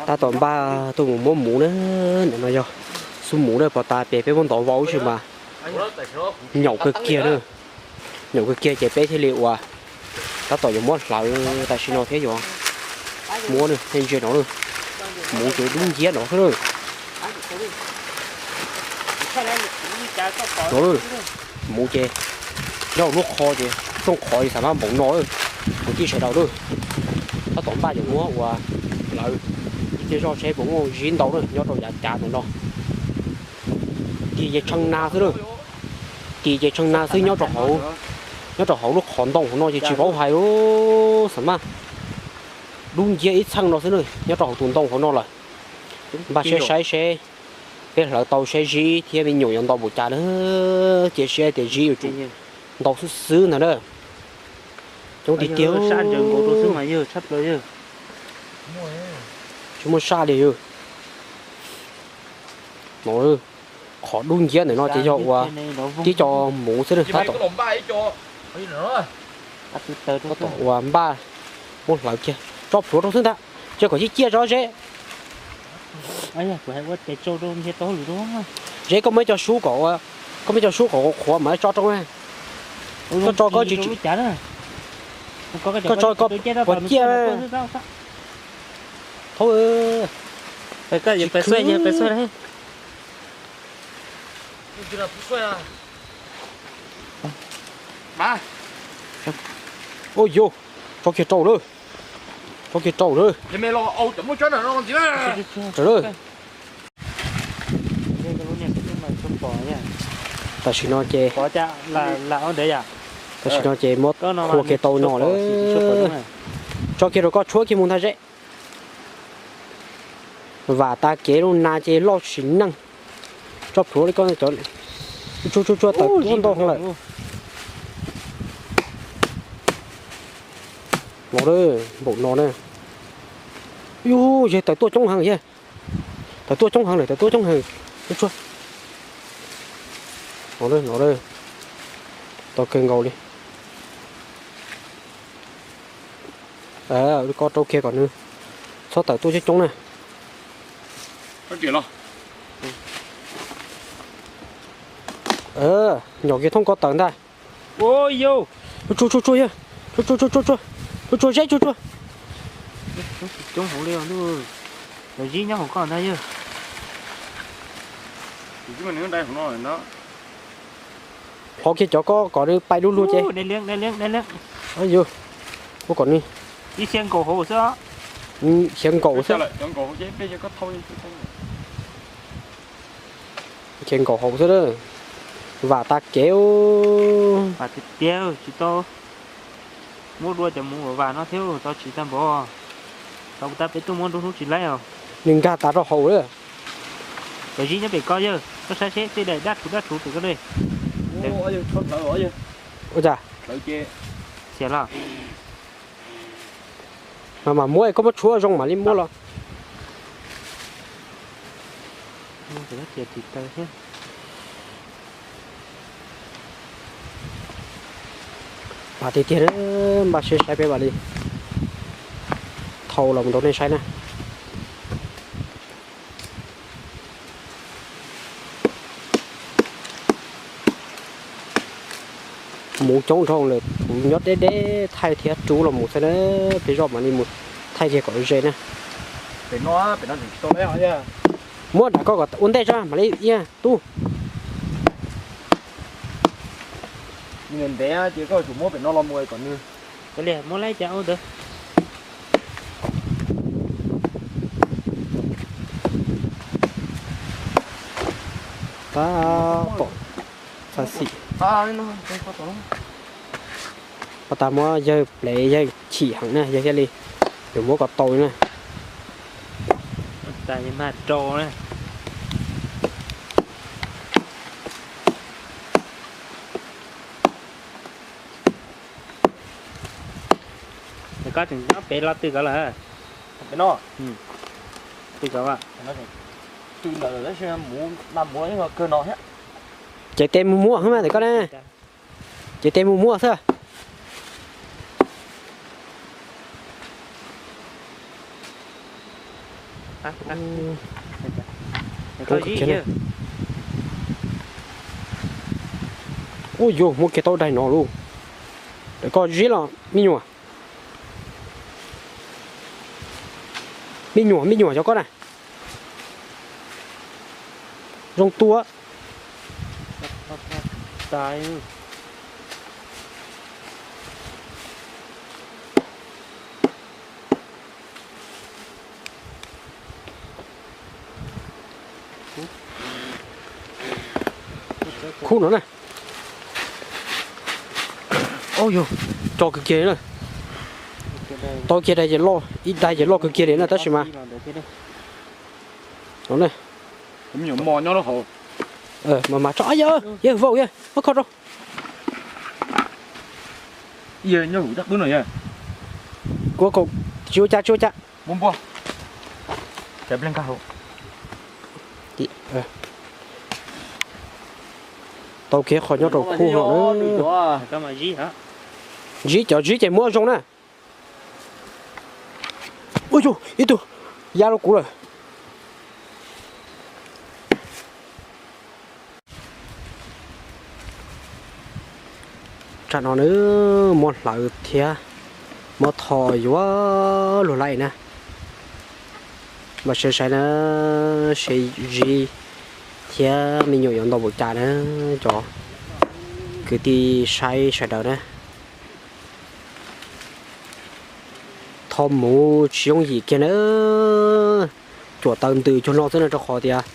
Tab tom npaj tuaj mus muab muv na, ntawm no yog xub muv na, pos tas pem peb muab ntov vau ib si mas nyaum kawg kiag na. Nyaum kawg kiag ces peb thiaj li ua tab tom yuav muab hlawv tam sim no thiab yuav muab na, ntsia no na, muv ces dub nciab no xwb na. No, muv ces nyob lub qhov ces rooj qhov li xav mab npaum no, kuv tij sawv daws na. Tab tom npaj yuav muab ua hlawv ib pliag zoj seb puas muaj zib ntau na, nyob rau yav cav ntawm no. Tis ces tshee na xwb na. Tis ces tshee na xwb nyob rau hauv, nyob rau hauv lub qhov ntoo hauv no ces tsis paub hais, xav mab dub nciab ib txheej no xwb na, nyob rau hauv tus ntoo hauv no lawm. Npaj seb saib seb peb hlawv tau seb zib thiab me nyuam yuav ntau npaum cas na, cia siab tias zib yuav tsum ntau xwb xwb ntag na. Coob tiag tiag, tsis muaj saj li yog. No, qhov dub nciab ntawm no ces yog ua tib co muv xwb na, tab tom ua npaj muab hlawv kiag, tso plhuav rau xwb ntag, cia kom ciaj ciaj tso zeb. Zeb koj muab ib co sub kom, koj muab ib co sub kom qhuav mas tso rau na. Koj tso koj tsis, koj tso koj puas ciaj. Thaub, ua yus, tso kiag rau lawm, tso kiag rau lawm. Tam sim no ces, tam sim no ces muab qhuav kiag tau no lawm. Tso kiag rau koj tshuab kiag mus ntag zeb. Vam tas kev lub nas ces loj sim neej. Tso plhuav li koj cov, tsuag tsuag tsuag tawm tuaj ntau heev lawm. No, npaum no na. Yus, yawg tawm tuaj coob heev yawg. Tawm tuaj coob heev lawm, tawm tuaj coob heev. Tsuag, no, no, tau kawg nkaus li. Koj rau kiag kom nws txhob tawm tuaj coob coob na. Nyom kiag thoob koj tawm ntag. Tsuag tsuag tsuag yawg, tsuag tsuag tsuag tsuag, tsuag tsuag zeb tsuag tsuag. Coob hauv li, zib nyob hauv koj ntag yawg. Hlob kiag cov koj kom nws pais du lug ces. Yus, ua kom nws ib xia nkaum hauv xwb. Xia nkaum xwb. Xia nkaum hauv xwb. Vam tas kev. Tiag tiag tsis tau muab dua cov mus vam no thiab tau tsis tag npaum. Tau kuv tab peb tuaj muab nruab hnub tsis laib os. Nws nkag tas rau hauv lawm. Cov zib nyob pem koj yawg, koj saib seb tej daim daj rhuv daj rhuv pem koj ne. Ua cas? Xiam los? Mas mam muab, koj muab tshuab zoo mam li muab los. Vam tiag tiag, npaj siab saib peb vam li thau los mus rau nej saib na. Mus coob dhau lawm, kuv nyob deb deb thaij thiab rub los mus xwb na, peb zoj mam li mus thaij kiag kom ze na. Muab nram koj kom ua ntej tso mam li ib tub. Ntev ces koj tsum muab pem no los mus kom nws. Muab laib cas ua ntawd. Tab tom xav xim. Pov tas muab yawg plev yawg chim heev na, yawg thiaj li yuav muab kom tau na. Koj tseem nyob pem los twg kov lawm? Pem no. Twg kov? Twg ntawd tab sis muv, nag muv kawg no thiab. Cev tes mus muab xwb mas ntawm koj na. Cev tes mus muab xwb. Ub, yus muab kiag tau daig no lauj. Koj zib los me nyuam? Me nyuam, me nyuam cov koj na. Zoo tua. Khub no na. Ub, yus, tso kawg kiag li na. Tau kiag daig ces loj, ib daig ces loj kawg kiag li na tab sis mas. Mas mas tso, yawg vau, yawg muab kho rau. Kuv tsis ua cas, tsis ua cas. Tau kiag qhov nyob rau khub no. Zib cov zib ces muab zoo na. Ub, yus, ib tug ya rau kuv lawm. Tsam no nws muab hlawv thiab muab tho yuav luag laij na. Npaj siab saib na, seb Zib thiab me nyuam yuav ntau npaum cas na, cov kwv tij saib sawv daws na. Tho muv tsis yooj yim kiag na, cuam taw ntws cuag no xwb no rau qhov tias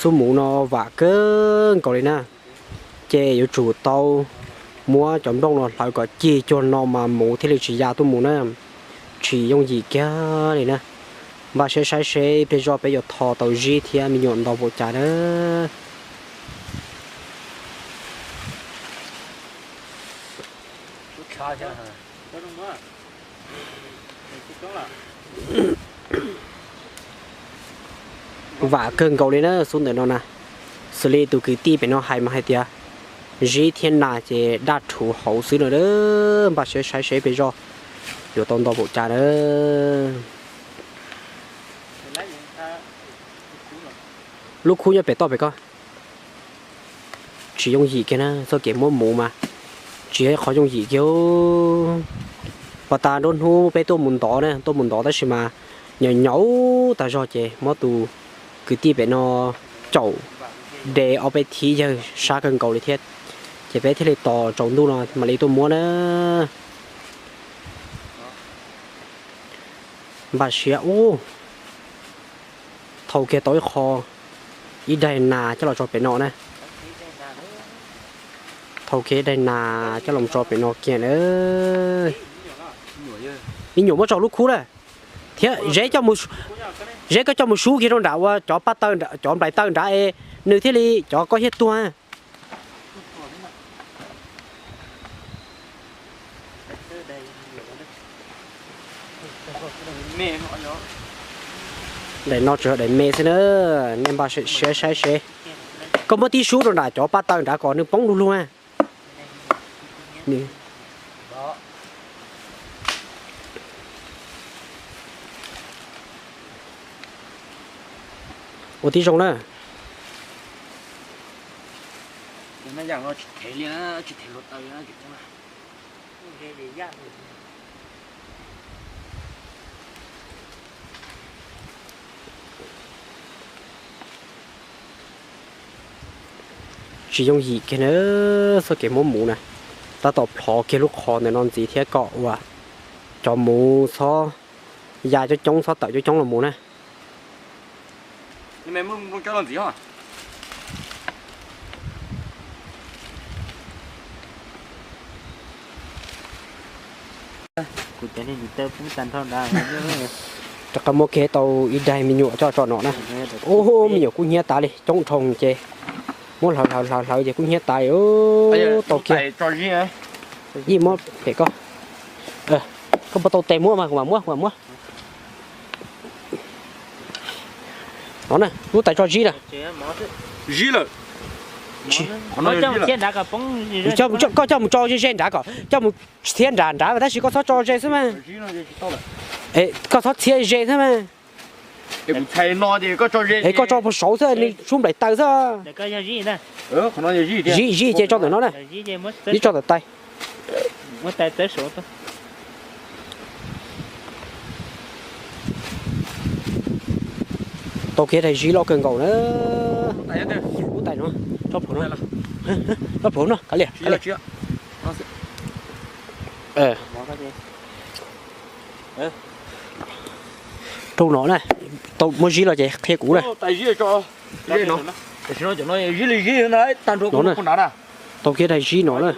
xub muv no vam kawg nkaus li na. Ces yuav tsum tau muab cov nplooj no hlawv kom cig cuag no mas muv thiaj li tsis ya tuaj mus na. Tsis yooj yim kiag li na. Npaj siab saib seb pliag zoj peb yuav tho tau Zib thiab me nyuam ntau npaum cas na. Vam kawg nkaus li na xub ntawm no na. Xws li tus kwv tij pem no hais mas hais tias Zib thiab nas ces daj rhuv hauv xwb no. Npaj siab saib seb pliag zoj yuav tau ntau npaum cas na. Lub khub nyob pem toj pem ko. Tsis yooj yim kiag na, txoj kev muab muv mas tsis yog qhov yooj yim kiag. Pas tas nruab hnub peb tuaj mus ntov na, tuaj mus ntov tab sis mas nyaum nyaum tas zog ces muab tus kwv tij pem no caum de ob peb thib yawg sab kawg nkaus li thiab, ces peb thiaj li tos tsaus ntuj no mam li tuaj muab na. Npaj siab ub, thau kiag tau ib qho, ib daig nas coj los tso pem no na. Thau kiag ib daig nas coj los tso pem no kiag na. Me nyuam muab tso lub khub na, thiab Zeb, Zeb koj coj mus sub kiag rau nram ua cov paj taw, cov nplaim taw nrad es nws thiaj li cov koj hiab tuag. Daim no tsuas yog daim me xwb na, nej npaj siab saib seb. Koj muab tib sub rau nram cov paj taw nrad kom nws poob lug lug. Ua tib zoo na. Tsis yooj yim kiag na, txoj kev muab muv na. Tab tom plhov kiag lub qhov ntawm no ntxiv thiab kom uas cov muv txhob ya coob coob, txhob tawm coob coob los mus na. Rov qab muab kiag tau ib daig me nyuam coj tso no na. Ub, me nyuam kub hnyiab tas li, coob dhau ces muab hlawv hlawv hlawv hlawv ces kub hnyiab tas li. Tau kiag. Yeej muab pem koj. Koj puas tau tes muab mas kuv mam muab, kuv mam muab. No na, lub tais tso Zib na. Zib lawm. Koj coj mus tso ze ze nrad kom, coj mus txhiab nrad nrad tab sis koj txhob tso ze xwb mas. Koj txhob txhiab ze xwb mas. Es koj tso puag saud xwb, nws sub nplaim taws xwb. Zib, zib ces tso ntawm no na. Zib tso ntawm tais. Tau kiag daim zib loj kawg nkaus na. Lub tais no, tso plhuav no, tso plhuav no, kav liam, kav liam. Rau no na, tau muab zib los ces qhia kuv na. Tau kiag daim zib no na.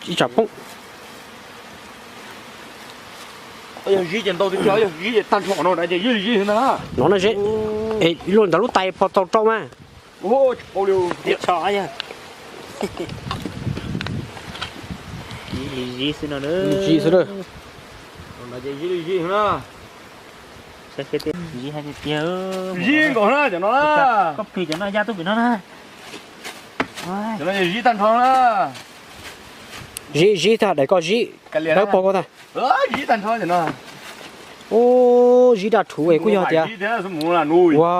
Ib tsam poob. No na, luag ntawd lub tais pos tau rau mas. Zib xwb na. Zib nkaus na cov no na. Zib tag nrho na. Zib, zib tag, daim ko zib dawb paug ko tag. Zib tag nrho no. Zib daj rhuv es kuj yog tias. Ua,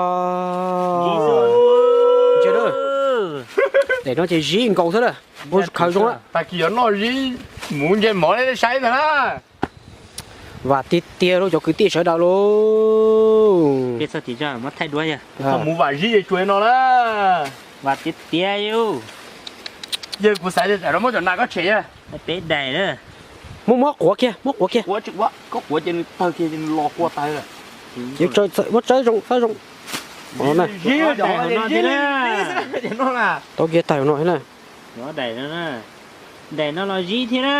daim no ces zib nkaus xwb na. Ua khaws zoo na. Tag kis yuav noj zib mus ntsej mov saib ntag na. Vam tiag tiag lauj cov kwv tij sawv daws lauj. Mus vam zib es tsuas no na. Vam tiag tiag. Yawg kuv xav tias tsam no muab cov nas koj tshem yawg. Peb daim na. Muab, muab quav kiag, muab quav kiag. Koj quav ces nws tawg kiag ces nws los kua tawg lawm. Muab tsawb zoo, tsawb zoo. Tau kiag tawg no na. Daim no los zib thiab na.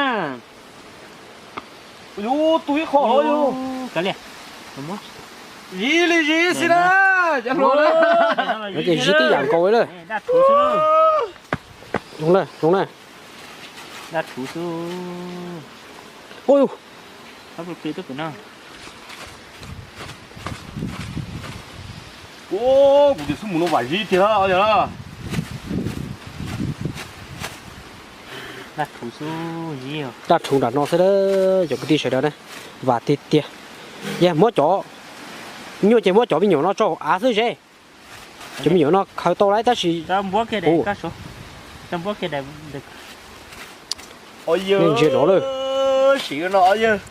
Yus tu ib qho los yus. Zib li zib xwb na. Ces zib tib yam nkaus li na. Zoo na, zoo na. Kuv tias xub mus no vam zib tiag os. Daj rhuv nram no xwb cov kwv tij sawv daws na. Vam tiag tiag. Yog muab cov, nyuaj ces muab cov me nyuam no tso hauv av xwb ze. Cov me nyuam no khaws tau lawm tab sis ntsia no lawm.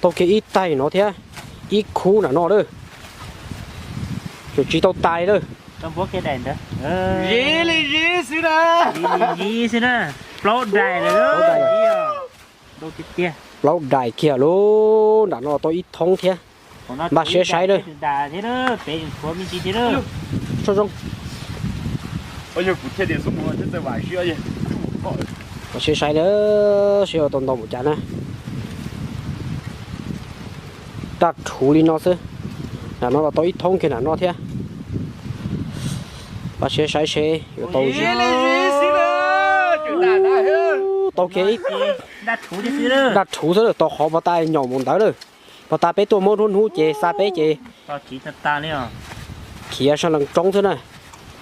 Tau kiag ib taig no thiab, ib khub nram no lawm. Tseem tsis tau tas li lawm. Plaub daim kiag lauj, nram no tau ib thoob thiab. Npaj siab saib lawm. Npaj siab saib lawm, seb ua tau ntau mus cas na. Daj rhuv li no xwb. Nram no los tau ib thoob kiag nram no thiab. Npaj siab saib seb yuav tau. Tau kiag ib, daj rhuv xwb lawm, tos qhov pos tas nyaum mus ntawd lawm. Pos tas peb tuaj muab nruab hnub ces xa peb ces khiav sab lees roob xwb na.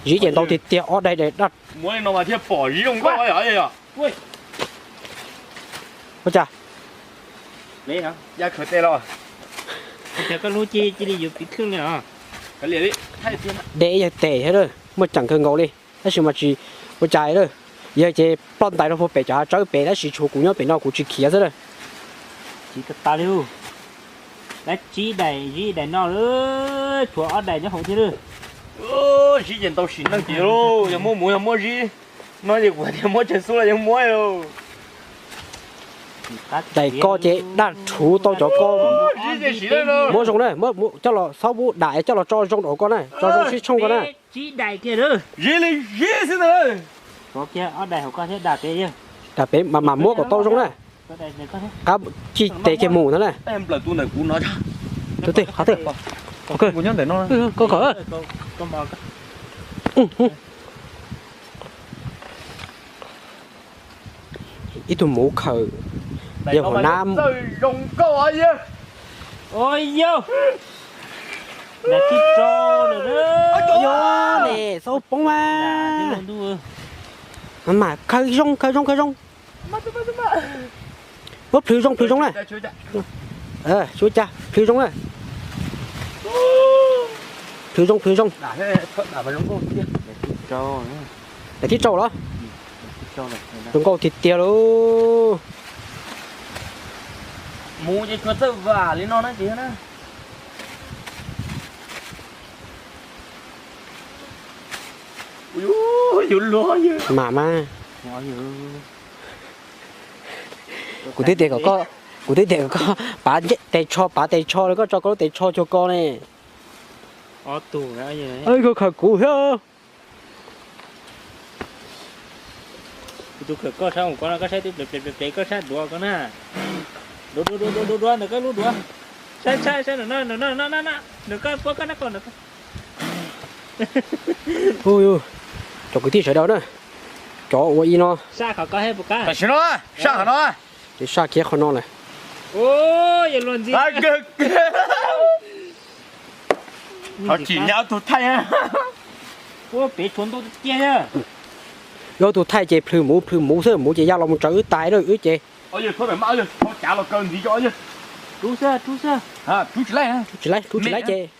Zib ces ntau tiag tiag, ob daim daj. Ua cas? Dej yog tes thiab, muaj ceem kawg nkaus li, tab sis mas tsis ua cas lawm. Yog ces ploj ntais rau puag pem cov hav tsawb pem tab sis tshuav kuv nyob pem no kuv tsis khiav xwb na. Dab tsi daim zib daim no lawm, tshuav ob daim nyob hauv thiab lawm. Zib ces ntau sim neej tiag lauj, yog muab mus yog muab zib no ces kuv tias muab tsawg xub los yeej muab lauj. Daim ko ces daj rhuv tau cov ko. Muab zoo na, coj los txhob pub dam, coj los tso zoo rau koj na, tso zoo sib tshooj ko na. Dam pem mas mam muab kom tau zoo na. Qab ci tes kiag mus ntag na. Tus twg qhov twg? Koj khawm. Ib tug muv khawm, yog hua nab. Yog ne, xauj poob mas. Mas khawm zoo, khawm zoo, khawm zoo. Muab plhws zoo, plhws zoo na. Tsis ua cas, plhws zoo na. Plhws zoo plhws zoo. Daim thib rau los? Zoo nkauj tiag tiag lauj. Mus ces tsuas txawj vam li no na ces na. Mam mas. Kuv twb tias kom koj, kuv twb tias kom koj pav tes tsho, pav tes tsho, koj tso koj lub tes tsho cuag ko ne. Koj khawm kuv thiab. Kuv tus khawm koj sab mus ko no, koj saib twb plev plev plev plev koj sab duav ko na. Duav duav duav duav duav ntawm koj lub duav. Saib saib saib, nws koj puab koj nab ko. Cov kwv tij sawv daws na, cov ua ib no. Tam sim no, saj qhov no. Ces saj kiag qhov no lawm. Tsis, ob tug thaij ces plhws muv plhws muv xwb, muv ces ya los mus tsawv wb tais lawm wb ces. Rub tsis laib, rub tsis laib ces.